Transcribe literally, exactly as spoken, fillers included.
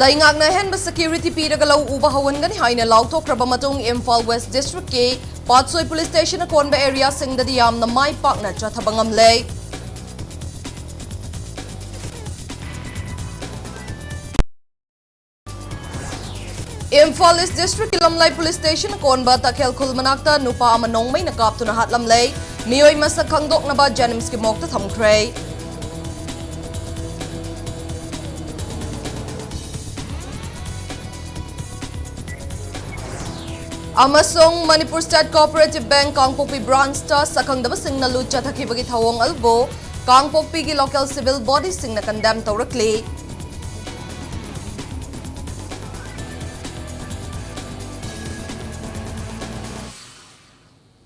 ꯂꯩꯉꯥꯛꯅ ꯑꯍꯦꯟꯕ ꯁꯦꯀ꯭ꯌꯨꯔꯤꯇꯤ ꯄꯤꯔꯒ ꯂꯧ ꯎꯕ ꯍꯧꯍꯟꯒꯅꯤ ꯍꯥꯏꯅ ꯂꯥꯎꯊꯣꯛꯈ꯭ꯔꯕ ꯃꯇꯨꯡ ꯏꯝꯐꯥꯜ ꯋꯦꯁ꯭ꯠ ꯗꯤꯁꯇ꯭ꯔꯤꯛꯀꯤ ꯄꯥꯠꯁꯣꯏ ꯄꯨꯂꯤꯁ ꯁ꯭ꯇꯦꯁꯟ ꯑꯀꯣꯟꯕ ꯑꯦꯔꯤꯌꯥꯁꯤꯡꯗꯗꯤ ꯌꯥꯝꯅ ꯃꯥꯏ ꯄꯥꯛꯅ ꯆꯠꯊꯕ ꯉꯝꯂꯦ꯫ ꯏꯝꯐꯥꯜ ꯏꯁ꯭ꯠ ꯗꯤꯁꯇ꯭ꯔꯤꯛꯀꯤ ꯂꯝꯂꯥꯏ ꯄꯨꯂꯤꯁ ꯁ꯭ꯇꯦꯁꯟ ꯑꯀꯣꯟꯕ ꯇꯈꯦꯜ ꯈꯨꯜ ꯃꯅꯥꯛꯇ ꯅꯨꯄꯥ ꯑꯃ ꯅꯣꯡꯃꯩꯅ ꯀꯥꯞꯇꯨꯅ ꯍꯥꯠꯂꯝꯂꯦ꯫ ꯃꯤꯑꯣꯏ ꯃꯁꯛ ꯈꯪꯗꯣꯛꯅꯕ ꯖꯦꯅꯤꯝꯁꯀꯤ ꯃꯣꯔꯒꯇ ꯊꯝꯈ꯭ꯔꯦ꯫ ꯑꯃꯁꯨꯡ ꯃꯅꯤꯄꯨꯔ ꯁ꯭ꯇꯦꯠ ꯀꯣꯑꯣꯄꯔꯦꯇꯤꯚ ꯕꯦꯡꯛ ꯀꯥꯡꯄꯣꯛꯄꯤ ꯕ꯭ꯔꯥꯟꯆꯇ ꯁꯛꯈꯪꯗꯕꯁꯤꯡꯅ ꯂꯨꯠ ꯆꯠꯊꯈꯤꯕꯒꯤ ꯊꯧꯑꯣꯡ ꯑꯗꯨꯕꯨ ꯀꯥꯡꯄꯣꯛꯄꯤꯒꯤ ꯂꯣꯀꯦꯜ ꯁꯤꯚꯤꯜ ꯕꯣꯗꯤꯁꯤꯡꯅ ꯀꯟꯗꯦꯝ ꯇꯧꯔꯛꯂꯤ꯫